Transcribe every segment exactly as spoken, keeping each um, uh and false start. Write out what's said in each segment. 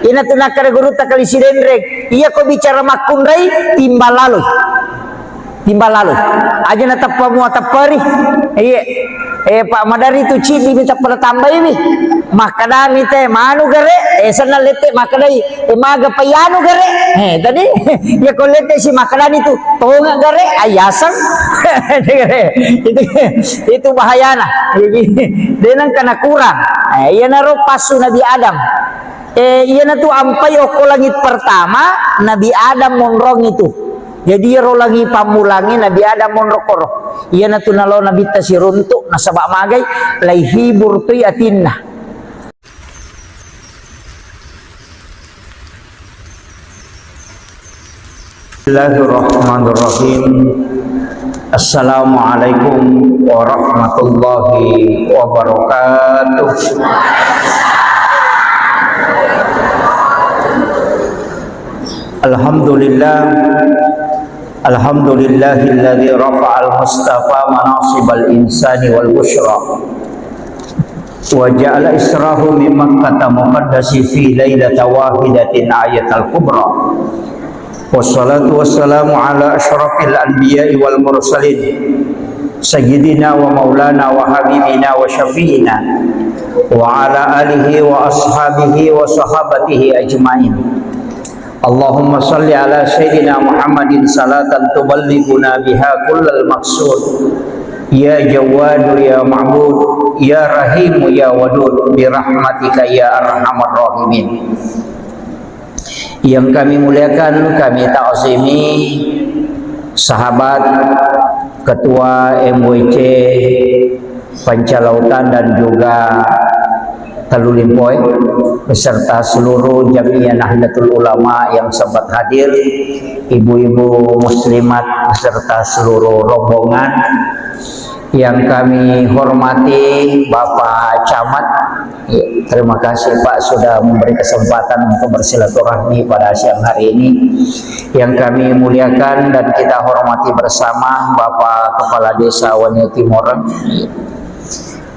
Ina tu nakkeda gurutta Kali Sidenreng, iya ko bicara makkunrai, timbang laloi. Timbang laloi. Aja nateppa mua tepperi. Iya. Eh, Pak Madari tu cidi mi teppa tambai mi. Makkedami te manu gare, eh, senna lette makkedai, eh, maga payanu gare. Eh, tadi, ya ko lette si makkedani tu, tonga gare, ayaseng. Itu, itu bahayana. Jadi, denang kena kurang. Eh, iya naro pasu Nabi Adam. Eh, iyanatu ampai okko langit pertama, Nabi Adam monrong itu. Jadi, iyaro langi pammulangi Nabi Adam monro koro. Iyanatu nalo Nabitta siruntuk, nasaba magai, laihibur tui atinna. Bismillahirrahmanirrahim. Assalamualaikum warahmatullahi wabarakatuh. Alhamdulillah. Alhamdulillahilladzi rafa'al mustafa manasibal insani wal busyra. Wa ja'ala israhu min Makkata muqaddasi fi lailata wahidatin ayatal kubra. Wassalatu wassalamu ala asyrafil anbiya'i wal mursalin, sayyidina wa maulana wa habibina wa syafi'ina, wa ala alihi wa ashabihi wa sahabatihi ajma'in. Allahumma salli ala Sayyidina Muhammadin salatan tuballighuna biha kullal maqsud. Ya Jawwadu ya Ma'bud, ya Rahimu ya Wadud, bi rahmatika ya arhamar rahimin. Yang kami muliakan, kami ta'zimi sahabat Ketua M W C Pancalautan dan juga Tellu Limpoe beserta seluruh Jamiah Nahdlatul Ulama yang sempat hadir, ibu-ibu muslimat beserta seluruh rombongan yang kami hormati, Bapak Camat. Ya, terima kasih, Pak, sudah memberi kesempatan untuk bersilaturahmi pada siang hari ini. Yang kami muliakan dan kita hormati bersama, Bapak Kepala Desa Wanyo Timoreng.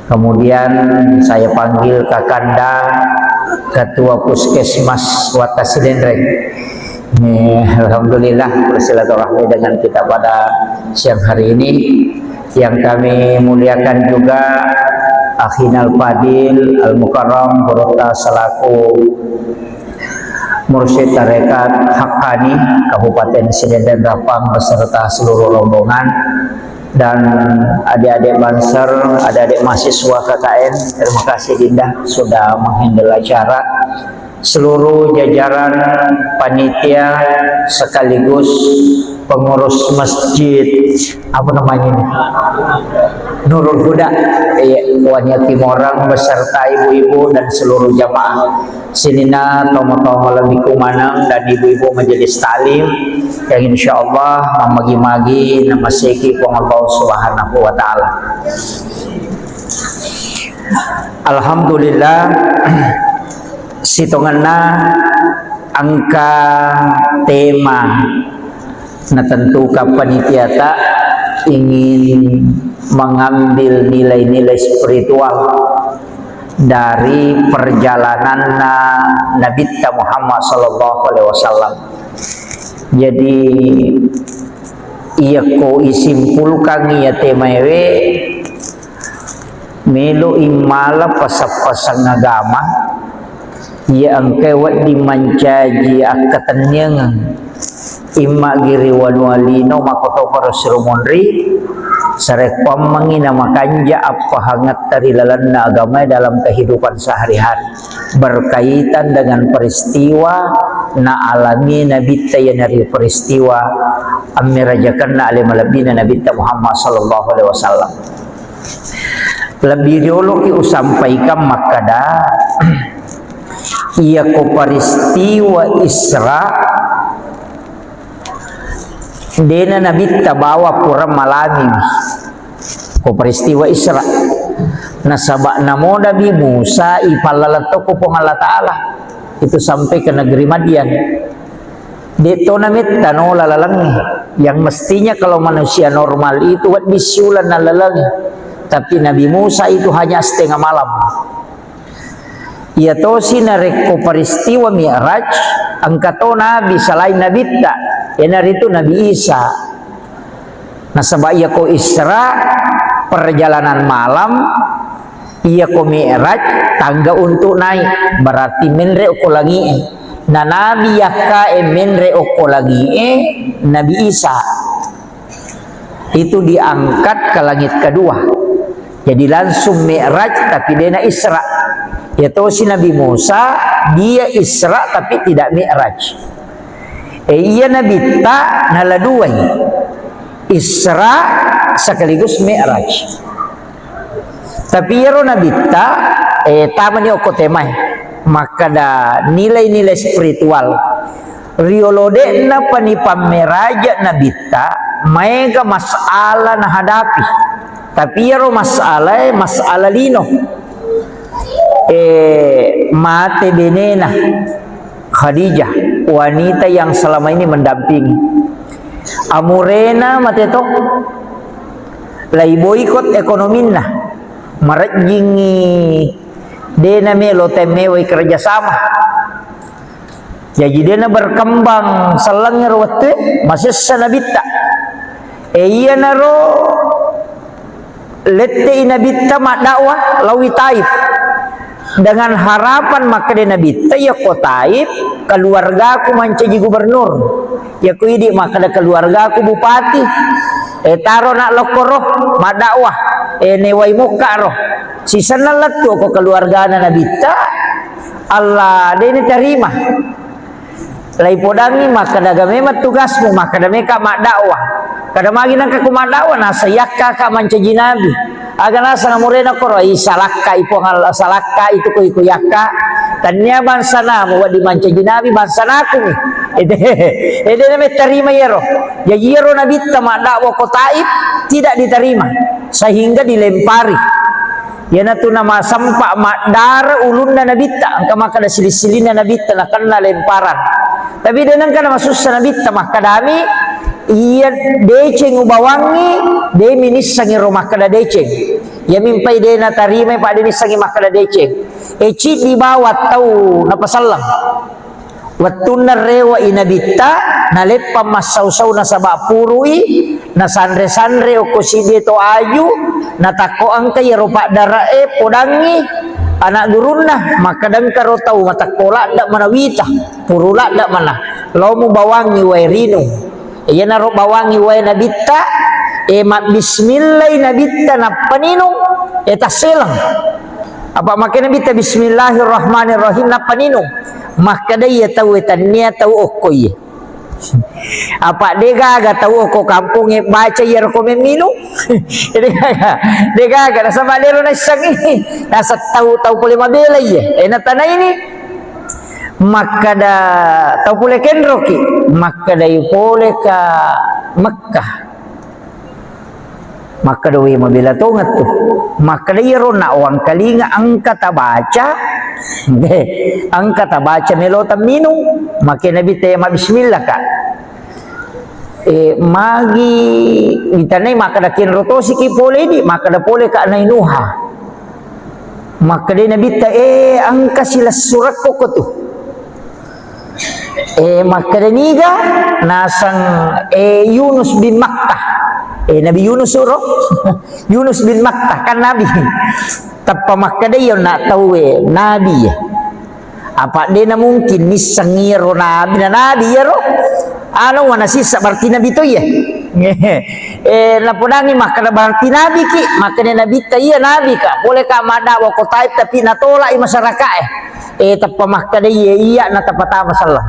Kemudian saya panggil Kakanda, Ketua Puskesmas Watta Sidenreng. Nih, alhamdulillah, bersilaturahmi dengan kita pada siang hari ini. Yang kami muliakan juga Akhinal Fadil Al Mukarram Gurutta selaku Mursyid Tarekat Haqqani Kabupaten Sidenreng Rappang beserta seluruh rombongan dan adik-adik Banser, adik-adik mahasiswa K K N. Terima kasih, Dinda, sudah menghandle acara. Seluruh jajaran panitia sekaligus pengurus masjid, apa namanya ini? Nurul Huda, iya, Wanyo Timoreng beserta ibu-ibu dan seluruh jamaah. Sininna tomo-tomo lebih kumanang dan ibu-ibu majelis taklim yang insya Allah mamagi-magi namaseki Puang Allah Subhanahu wa Ta'ala. Alhamdulillah, sitongenna engka tema natentukan panitiata ingin mengambil nilai-nilai spiritual dari perjalananna Nabitta Muhammad sallallahu alaihi wasallam. Jadi, iyako isimpulkan iya temaewe, melo immala pasang-pasang agama, iya engkae wedding mancaji akkatenniangeng, imma giri wanua lino makkotoparo siro monri, sarekkuammengngi namakanja appahangetta ri lalenna agamae dalam kehidupan sehari-hari, berkaitan dengan peristiwa naalami Nabitta, iyanaritu peristiwa ammirajakenna ale malebbina Nabitta Muhammad sallallahu alaihi wasallam. Lebbi rioloki usampaikan makkada, iyako peristiwa Isra, dena Nabitta bawa pura malami ko peristiwa Isra. Nasaba namo Nabi Musa ipallaleng tokko Puang Allah Ta'ala itu sampai ke negeri Madian. De'to nametta nola lalengnge. Yang mestinya kalau manusia normal itu wedding siuleng nalalengi. Tapi Nabi Musa itu hanya setengah malam. Iya tosi narekko peristiwa Mi'raj, engka to nabi selain Nabitta, iyanaritu Nabi Isa. Nasaba iyako Isra, perjalanan malam, iyako Mi'raj, tangga untuk naik, berarti menre okko langi'e. Na nabi yakkae menre okko langi'e, Nabi Isa. Itu diangkat ke langit kedua. Jadi langsung Mi'raj, tapi dena Isra. Ya tosi Nabi Musa, dia Isra tapi tidak Mi'raj. Eh, iya Nabitta nala duai. Isra sekaligus Mi'raj. Tapi iyaro Nabitta, eh, tamani okko temae. Makkada nilai-nilai spiritual. Riolo de'na pani pammeraja Nabitta, maega masalah nahadapi. Tapi iyaro masalae, masalah lino. Eh, mate benena Khadijah, wanita yang selama ini mendampingi. Amurena mate to, lai boikot ekonominna, marejjingi dena melo temmewai kerjasama. Jaji dena berkembang sellengngero wettue, masessa Nabitta. E, iyanaro lette'i Nabitta maddakwah laowi Taif dengan harapan makkeda Nabitta, "Iyako Taif, keluargaku mancaji gubernur. Iyako idi makkeda keluargaku bupati. E, taro nak lokkoro maddakwah, e, newai mokkaro." Sisenna lettu ko keluargana Nabitta, Allah dena tarima. Laipodangngi makkeda, "Aga memang tugasmu?" Makkeda, "Meka maddakwah." "Kada magi nengka ku maddakwah?" "Naseng yakka ka mancaji nabi." "Aga naseng amurena koro?" "Ih, salakka i Puang Allah, salakka itu ko iko yakka. Tania bangsanamu wedding mancaji nabi, bangsanaku mi." Ede, ede na mettarima iyaro. Jaji iyaro Nabitta maddakwah ko Taif tidak diterima sehingga dilempari. Iyanatu namasempa maddare ulunna Nabitta, engka makkeda sili-silinna Nabitta nakenna lemparan. Tapi de nengka namasussa Nabitta makkedami, "Iya deceng ubawangngi, de minissengi ro makkeda deceng." Iya mimpai de natarimai, pa de nissengi makkeda deceng. E, ciddi bawang tau napaselleng. Wettunna rewe'i Nabitta, naleppang massau-sau nasaba purui, nasanre-sanre okko siddi to aju, natakko engka iyaro paddare'e podangngi anak gurunna, makkeda engka ro tau matakko ladde manawita, puru ladde mana, lao mubawangngi wae rinung. Iyanaro bawangngi wae Nabitta, e, mabbismillai Nabitta nappa ninung, e, tasseleng. Apa makkeda Nabitta, "Bismillahirrahmanirrahim," nappa ninung. Makkeda iya tauwe, "Tania tau okko iye." Apa degaga tau okko kampongnge baca iyaro ko memminung? Degaga, degaga, nasaba dero naissengngi. Naseng tau, tau pole mabela iye. E, natanaini. Makkeda tau pole kenroki, makkedai pole ka Mekkah. Makkeda, "We, mabela tongettu." Makkeda, "Iyaro na wangkalinga engka tabaca, engka tabaca melo temminung." Makkeda Nabitta, "Iya mabbismillah ka." E, magi itanai makkeda, "Kenro tosiki pole idi?" Makkeda pole ka Nainuha. Makkeda Nabitta, "E, engka silessurekko kotu." E, makkeda niga? Naseng, e, Yunus bin Matta. E, Nabi Yunus ro? Yunus bin Matta, kan nabi. Tappa makkeda iya na tauwe, nabi ya. Apa de na mungkin nisseng iyaro nabi, na nabi iyaro? Anu, wana sissa berarti nabi to iya. E, napodangi makkeda berarti nabi ki, makkeda Nabitta iya nabi ka, pole ka maddakwah ko Taif tapi natolak i masyarakat e. E, tappa makkeda iya, iya na tapatama sallang.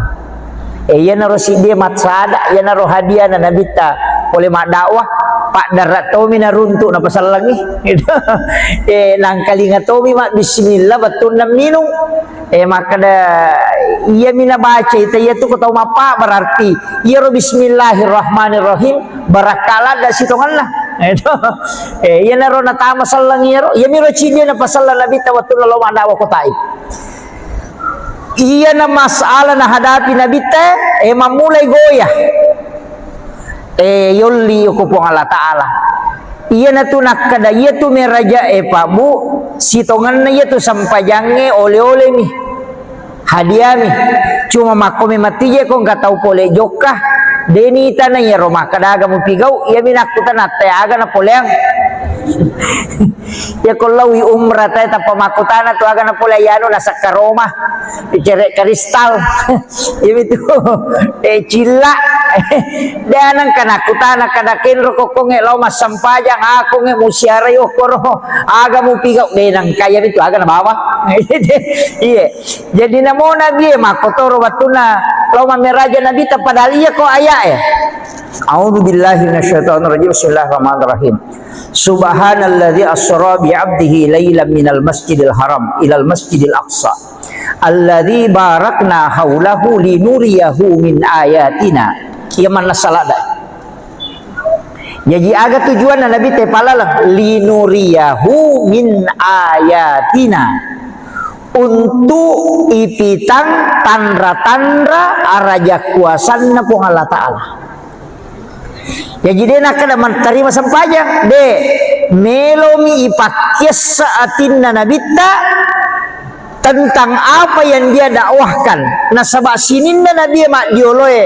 E, iyanaro siddi massada, iyanaro hadiahna Nabitta pole maddakwah, paddara tomi naruntuk napasallangi. Gitu. E, nangkalinga tomi mabbismillah bettunna minung. E, makkeda, iyami nabaca ita iyatu ko tau mappa, berarti iyaro bismillahirrahmanirrahim, barakka ladda sitongenna. Itu. E, iyanaro natama selleng iyaro, iyamiro ciddi napasallang Nabitta wettunna lao maddakwah ko Taif. Iyana masalah nahadapi Nabitta, e, mammulai goyah. E, yolli ko Puang Allah Ta'ala. Iyanatu nakkeda, iyatu meraja e, Pak Bu, Sitongenna iyatu sempajangnge, ole-olemi, hadiami. Cuma makko memang tije ko engka tau pole jokka, deni tana iyaro makkeda aga mupigau, iyami nakkutana te aga napoleang. Iya ko laowi umrah te tappa makkutana tu aga napole iyanu nasakka Roma, cere kristal. Iyami tu, eh, cilla. De nengka nakkutana kada kenro kokkongnge lao massempajang, akkongnge musiarai okkoro, aga mupigau, de nengka iyami tu aga nabawa. Iye. Jadi namo Nabi e makkotoro wettunna lao mammeraja Nabi ta padahal iya ko ayat e. A'udzu billahi minasyaitonir rajim. Bismillahirrahmanirrahim. Subhanalladzi asra bi 'abdihi lailan minal masjidil haram ilal masjidil aqsa alladzi barakna haulahu linuriyahu min ayatina. Iya manna salada. Jaji aga tujuanna Nabi te palaleng? Linuriyahu min ayatina. Untuk ipitang tanra-tanra araja kuasanna Puang Allah Ta'ala. Jaji de nakkeda mantarima sempajang, de, melomi ipakkiessa atinna Nabitta tentang apa yang dia dakwahkan. Nasaba sininna Nabi maddioloe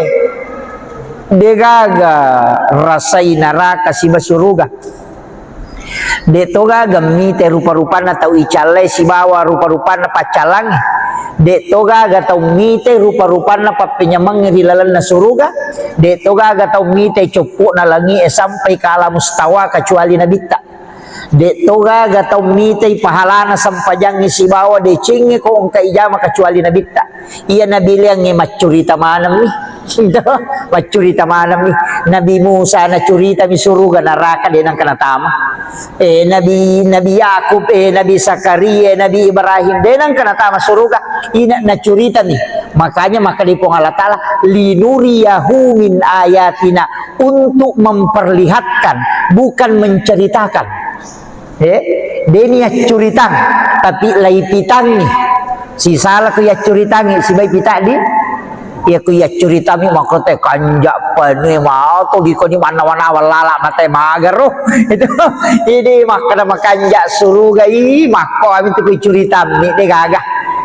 degaga rasai naraka siba suruga. De to gaga mite rupa-rupanna tau icallai sibawa rupa-rupanna paccalangnge. De to gaga tau mite rupa-rupanna pappenyamengnge ri lalenna suruga. De to gaga tau mite coppo'na langi'e sampai ke alam mustawa kecuali Nabitta. De to gaga tau mitei pahalana sempajangnge sibawa decengnge ko engka ijama kecuali Nabitta. Iya nabileangnge maccurita manemmi. Maccurita manemmi. Nabi Musa nacuritami suruga naraka de nengka natama. Eh, Nabi, Nabi Yakub, eh, Nabi Zakaria, Nabi Ibrahim de nengka natama suruga. Ina nacuritami. Makanya makkeda Puang Allah Ta'ala, "Linuriyahu min ayatina," untuk memperlihatkan, bukan menceritakan. Eh, deni yaccuritang, tapi laipitangngi. Sisala ku yaccuritangngi, sibai pitaddi. Iya ku yaccuritammi makkote kanja penue mato dikoni mannawa-nawa lala mate magaro. Itu, ini makkeda makanja suruga i, makko ami tu ku curitammi de gaga.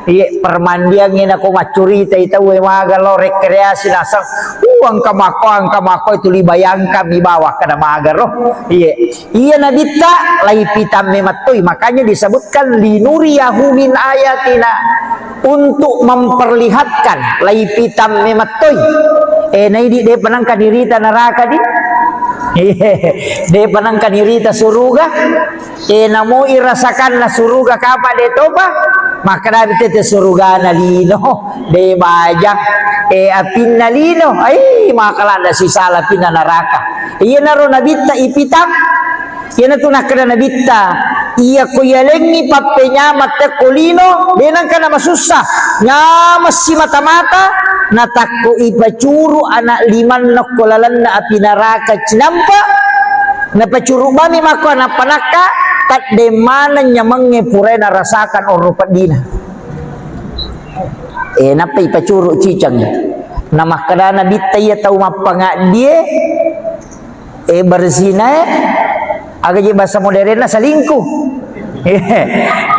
Iya, permandiangnge nako maccurita i tau e maga lo rekreasi naseng. Uh, engka makko, engka makko itu dibayangkan mi bawa kada magaro. Iya. Iya Nabitta laipitamme mattoi, makanya disebutkan linuriyahu min ayatina, untuk memperlihatkan laipitamme mattoi. Eh, naidi de panangka dirita naraka di. Iya, de panangka dirita suruga. Eh, namo irasakanna suruga kapa de topa, makkeda tete surugana lino, de bajang, eh, apinna lino, ai, maka lada sisala apinna naraka. Iyanaro Nabitta ipitang, iyanatu nakkeda Nabitta, iya ko yalengngi pappenyameng tekko lino, de nengka namasussa, nyameng simata-mata, natakko ipacuru anak limanna ko lalenna api naraka cinampa, napacuru bami makko anak panakka, tadde maneng nyamengnge purai narasakan onro peddina. Eh, nappa ipacuru ciceng. Namakkeda Nabitta iya tau mappangaddie, eh, berzinae, aga je bahasa modernna selingkuh.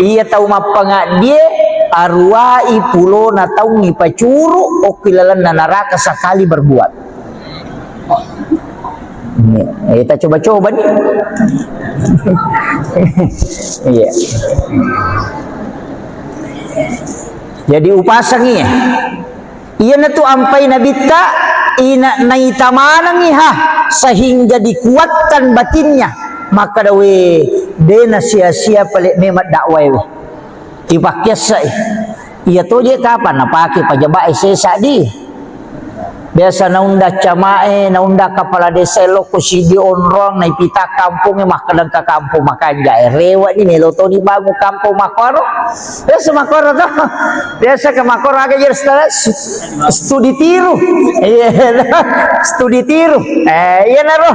Iya tau mappangaddie, aruwai pulona taung ipacuru okki lalenna naraka sekali berbuat. Ini, eh, kita coba-coba nih. Iya. Jadi upasangi ya. Iyanatu ampai Nabitta, ina naita manengngi ha, sehingga dikuatkan batinnya. Makkeda we, de nasia-sia pale memang dakwah we. Ipakkiassai. Iya toje kapang napake pajabae sesa di. Biasa naunda camae, naunda kepala desa lokko sidi onrong, naipita kampongnge, makkeda engka kampong makanjae. Rewe'ni melo toni bangun kampong makkoro. Biasa makkoro to. Biasa ke makkoro aga jadi studi tiru. Iya, studi tiru. Eh, iyanaro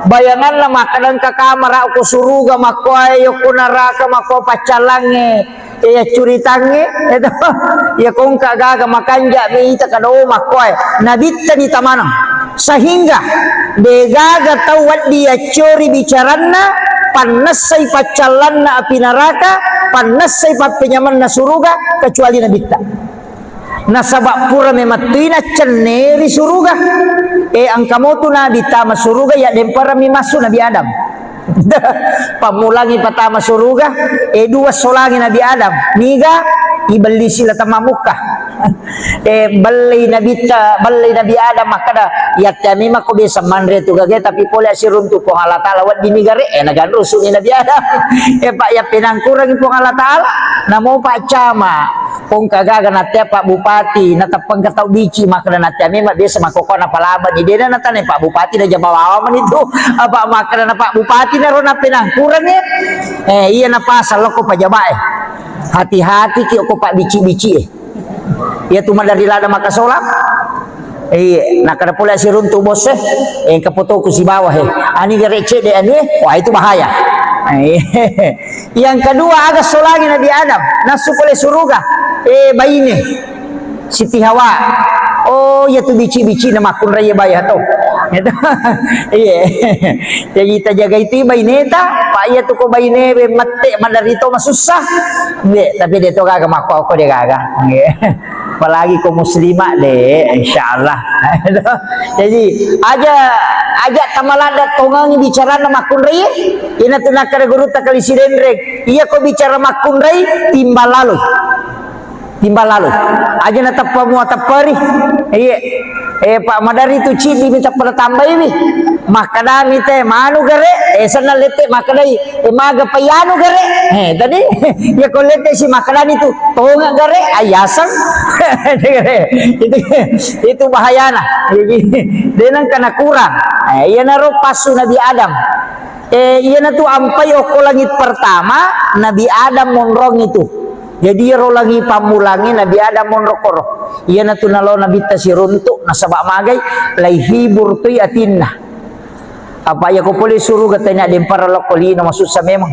bayanganna makkeda engka kamara ko suruga makkoe, yokko naraka makko paccalangnge. Iya curitangnge, eto. Iya kongka gaga makanja mi ita kada o makkoe. Nabitta ni tamaneng. Sehingga de gaga tau waddi yaccori bicaranna, pannessai paccallanna api naraka, pannessai pappenyamenna suruga kecuali Nabitta. Nasaba pura memettui naccenneri suruga. E, engka motu Nabi tama suruga ya demparami masuk Nabi Adam. Pammulangi patama suruga, e, dua solangi Nabi Adam. Niga ibellisi la tama mukka. E, bellei Nabitta, bellei Nabi Adam makkada, "Yatte memang ko biasa manre tu gage, tapi pole asiruntu Puang Allah Taala wedding ni gare." E, naganrusuni Nabi Adam. E, Pak, ya penangkurangi Puang Allah Taala, namo Pak Camat. Kongka gaga nattea Pak Bupati, nateppengka tau bici, makkeda nattea memang biasa makkokko napalabani. Dena natane Pak Bupati, na jama wawa mani tu. Apa makkeda na Pak Bupati naro napenangkurangi. E, iya napasang lokko pajabae. Hati-hati ki okko Pak bici-bici e. Iya tu maderri lada makkasolang. Iya, nakkeda pole siruntu bos e, engka fotoku sibawa he. Ani gare cedde anu e, wah itu bahaya. Iya. Yang kedua, aga solangi Nabi Adam, nasu pole suruga. E, baine. Siti Hawa. Oh, iya tu bici-bici na makkunrai baya to. Gitu. Iya. Jadi tajaga itu baineta, Pak, iya tu ko baine be mette maderri to masussa. Be, tapi de to gaga makko ko de gaga. Iya. Apalagi ko muslimah de, insyaallah. Jadi aja, aja tamaladda tongengi bicarana makkunrai. Ina tu nakkeda gurutta Kali Sidenreng. Iya ko bicara makkunrai, timbal lalo. Timbal lalo. Aja nateppa mua tepperi. Iya. E, Pak, maderri tu ciddi mi teppa natambaiwi. Makkedami te manu gare, e, senna lette makkedai, e, maga payanu gare. E, tadi, iya ko lette si makkedani tu, tonga gare, ayaseng. Itu, itu bahayana. Jadi, denang kana kurang. E, iyanaro passu Nabi Adam. E, iyanatu ampai okko langit pertama, Nabi Adam monrong itu. Jadi iyaro langi pammulangi Nabi Adam monro koro. Iyanatu nalo Nabitta siruntu, nasaba magai, laihibur toi atinna. Apa iya ko pole suruga tanya dempara lokko lino masussa memang.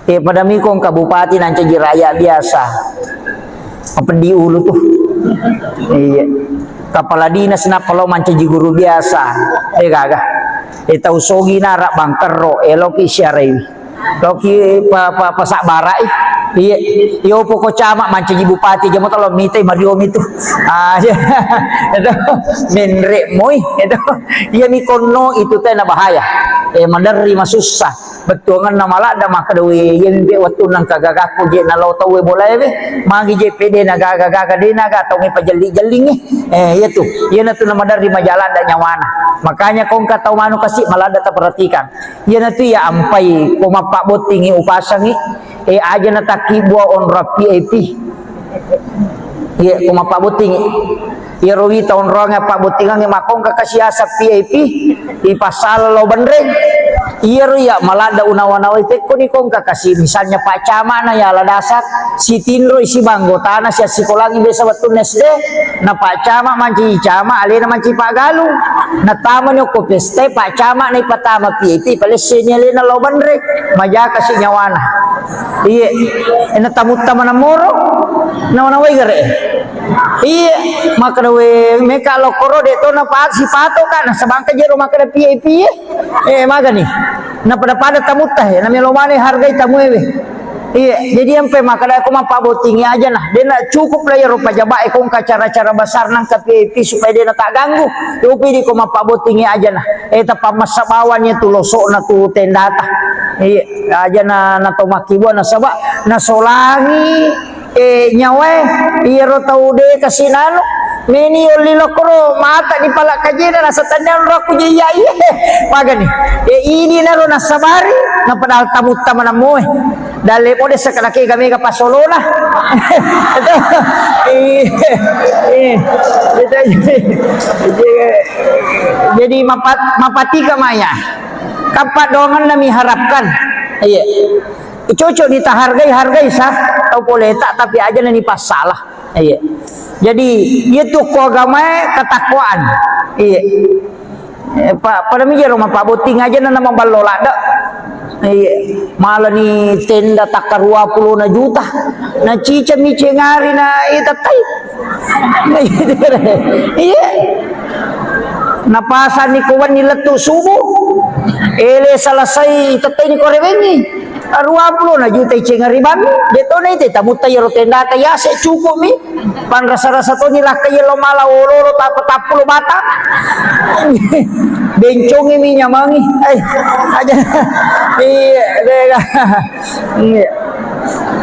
E, pada mikong ka bupati nancaji rakyat biasa. Apa di ulu tu. Iya. Kepala dinas napa lo mancaji guru biasa. E, gaga. E, tau sogi nara bangkerro, e, loki siarai. Loki pa, pa, pasabbarai. Iya, yo poko Camat mancaji bupati aja mo talo mitai mariomi tu. Ah, iya. Itu menre moi itu. Iya mi konno itu tena bahaya. E, maderri masussa. Bettuanganna maladda makkeda, "We, iya mi be wettunna engka gagakku je nalo tauwe bolae we. Magi je pede na gaga-gaga de naga tau me pajelli-jellingi." E, iya tu. Iya natu na maderri majaladda nyawana. Makanya kongka tau manu kasi maladda taperhatikan. Iyanatu iya ampai ko mappabbottingi upasangi, e, aja natakkibua onrong V I P. Iya, ko mappabbottingi. Iyaro wita onrongnge pabbottingangnge makkongka kasi asa V I P, ipassala lao benreng. Iyaro iya maladda unawa-nawai pekkoni kongka kasi, misalnya Pak Camat na yala dasar, sitinroi siba anggotana siassikolangi biasa wettunna S D, na Pak Camat mancaji camat, alena mancaji paggalung. Natamani okko pesta, Pak Camat na ipatama V I P, palesseni alena lao banre, majaka si nyawana. Iye, na tamutta maneng moro, nawa-nawai gare. Iye, makkeda we, meka lokkoro de to na pa-, sipato ka, nasaba engka jero makkeda V I P ye. Eh, magani. Na pada-pada tamutta he, na melo mane hargai tamue we. Iya, jadi ampe makkeda ko mappabbottingi aja nah, de na cukup lah iyaro pajabae kongka acara-acara besar nangka V I P supaya de na tagganggu. Yopi di ko mappabbottingi aja nah. Eh, tappa massa bawang iya tu losokna tu tendata. Iya, aja na, na to makkibua nasaba nasolangi, eh, nyawae iyaro tau de kasi nanu. Meni yolli lokkoro mata di pala kajena nasa tanya onrokku je iya iye. Magani. Eh, ini naro nasabari, na padahal tamutta maneng moe. Dalle pode sekedake ga mega pasolona. Itu. Iya. Iya. Itu. Jadi, jadi mapat-, mapatika maya. Kappa dongan nami harapkan. Iya. Cocok ditahargai, hargai sa. Tau pole tak, tapi aja nani passalah. Iya. Jadi, iya tu ko agamae ketakwaan. Iya. Eh, pa-, pada mi jero mappabbotting aja na, na maballo ladde. Iya. Malani tenda takka dua puluh na juta. Na cica mi cengari na itettai. Iya. Napasani ko wenni lettu subuh. Ele selesai itettai ni ko rewengi. Aruapulona juta iceng ri bank, de to na ite tamutta iyaro tendata yase cukup mi. Panrasa-rasa toni rakka yello mala ololo tappa tappulo bata. Bencongi mi nyamangi. Eh, aja. Iya, de ga. Iya.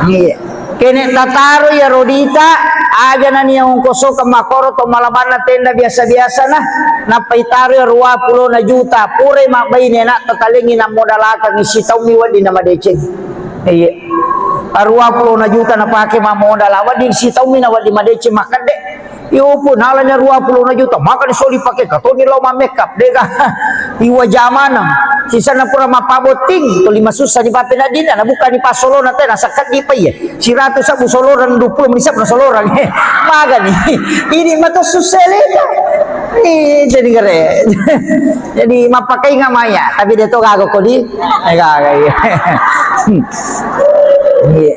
Iya. Kene tataro ya rodita, aja nani yang ongkoso ke makoro to malabanna tenda biasa-biasa nah. Nappa itaro ya ruapulona juta, pure mabbaine nak tatalengi na modalakang sitaumi wedding na madeceng. Iya. Aruapulona juta napake mammodala, wedding sitaumi na wedding madeceng makkedde. Iyo pun, nalanya ruapulona juta, maka disoli pake katoni lao mammekap, dega. Iwa jamanang. Sisana pura mappabotting, tuli masussa ni pape nadinna, nabuka ni passolona tena sakkeddi pa iya. Siratu sabbu solorang, dua puluh menit sabbu solorang. Magani. Ini mato susse leka. Ih, jadi gere. Jadi mappakai ngamaya, tapi dia to gago kodi. Eh, gaga iya. Iya.